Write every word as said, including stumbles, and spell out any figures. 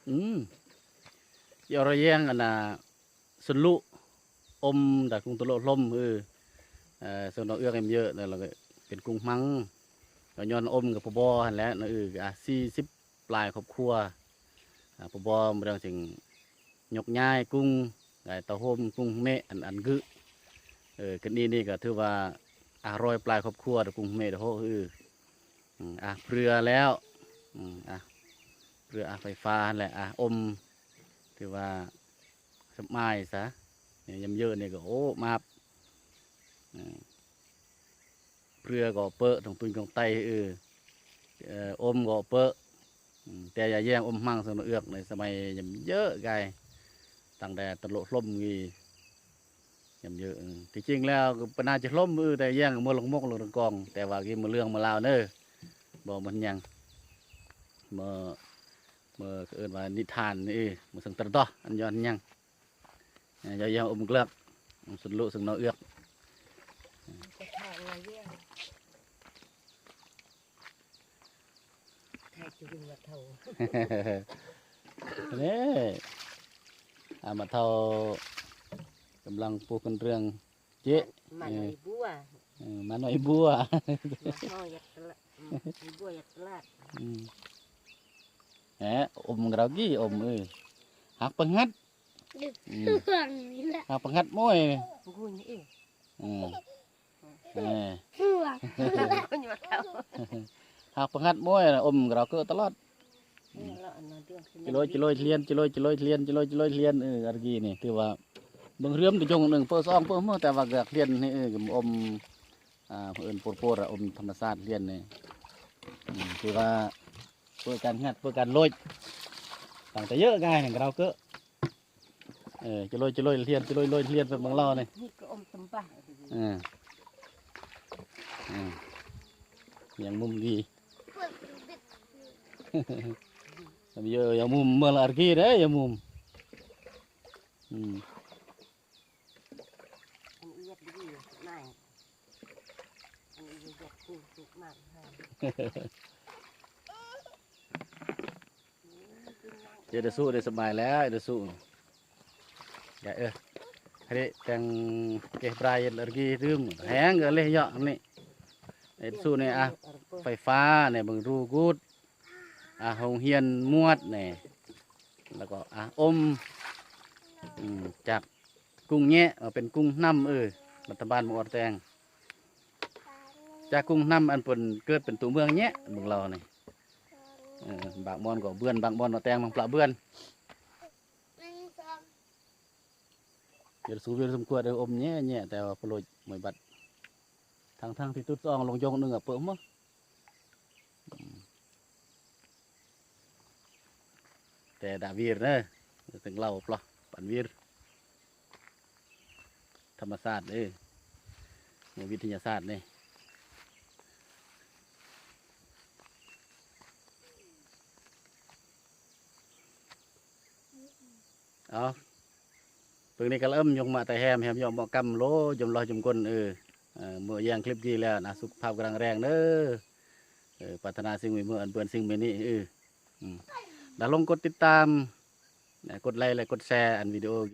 Hmm. Yoro yeng ana selu om da kung tolo lom, eh. Eh, sono ương em yơ na la ken kung hmang. Nyon om ga pabo han le na, eh, ah, si sip lai khop khua. Ah, pabo mrang sing nhok nhai kung, ngai tau hôm kung hme an an gư. Eh, keni ni ga thưa wa ah roi plai khop khua da kung hme da ho, eh. Hmm, ah, prưa leo. Hmm, ah, prưa ah phai pha le ah om. Thưa wa sep mai sa. Ni yem yơ ni ga, oh, map. Hmm. Prưa gŏ pơ, tong tuñ gong tay, ư. Ơ, om gŏ pơ. Hmm, te ya yeng om hmang sang no ước ni samay yem yơ gai. Tang de tơlŏ hlôm ngi. Yem yơ, ư. Ti ching leo pơna chi hlôm, ư, te yeng mơ lŏng mŏk lŏng rơngkong. Te wa gi mơ lương mơ lao nơ. Bơ mơ nhang. Mơ, mơ kơ ơn wa nithan, ư. Mơ sang tơrdoh, ăn yo ăn nhang. Ơ, yo yo om glak. Om selu sang no ước. Nè. À, mà thâu kemblang pu kendreng. Cik. Mano ibua. Ơ, mano ibua. Mano yak telat. Hmm, ibua yak telat. Hmm. Eh, om ngerau gi, om, eh. Hak pengat. Hmm. Hak pengat moe. Gunyi, eh. Hmm. Eh. Gunyi mata. Hak pengat moe, om ngerau kơ telat. Hmm. Ciloi, ciloi, hlien, ciloi, ciloi, hlien, ciloi, ciloi, hlien, eh, argi ni, ti wa. Bang riam di jong neng, pơ song, pơ mo, te wa gak hlien ni, eh, gem om, ah, ơn pur pur, om thamasat hlien ni. Hmm, ti wa, pơ kan ngat, pơ kan loi. Tang te yơ gai neng ngerau kơ. Eh, ciloi, ciloi, hlien, ciloi, loi, hlien, pơ bang lao ni. Ni kơ om tembah. Eh. Eh. Yang mum gi. Tapi yo, yang mum mal argi deh, yang mum. Hmm. Ya, da su, da semai lah, da su. Ya, eh. Hari tang keh Brian argi tum. Heng, galih ya, ni. Eh, da su ni, ah, phai pha ni, bang rugut. Ah, hông hiên muat ni. Lah ko, ah, om. Hmm, chak. Kung nhe, oh, pen kung hnam, ư. Mata ban mor teng. Chak kung hnam ăn pen kơt pen tu mương nhe, bang lao ni. Ơ, bak mon ko bươn, bak mon no teng mang plak bươn. Yơ su wir sum kuat om nhe, nhe, te pơlôch môi băt. Thang thang ti tut song lông jong nưng apơ mơ. Te da wir nơ, teng lao ploh, pan wir. Thamasat, eh. Mơ wit thamasat ni. Ơ. Pưng ni kal ăm yong mă ta hem, hem yong mă kam lo, jom loh jom kon, ư. Ơ, mơ yang clip gi la, na suk phap grang reng nơ. Ơ, patana sing mi mơ ăn bươn sing mi ni, ư. Hmm. Dah long kôt ติดตาม, na, kôt like, like, kôt share ăn video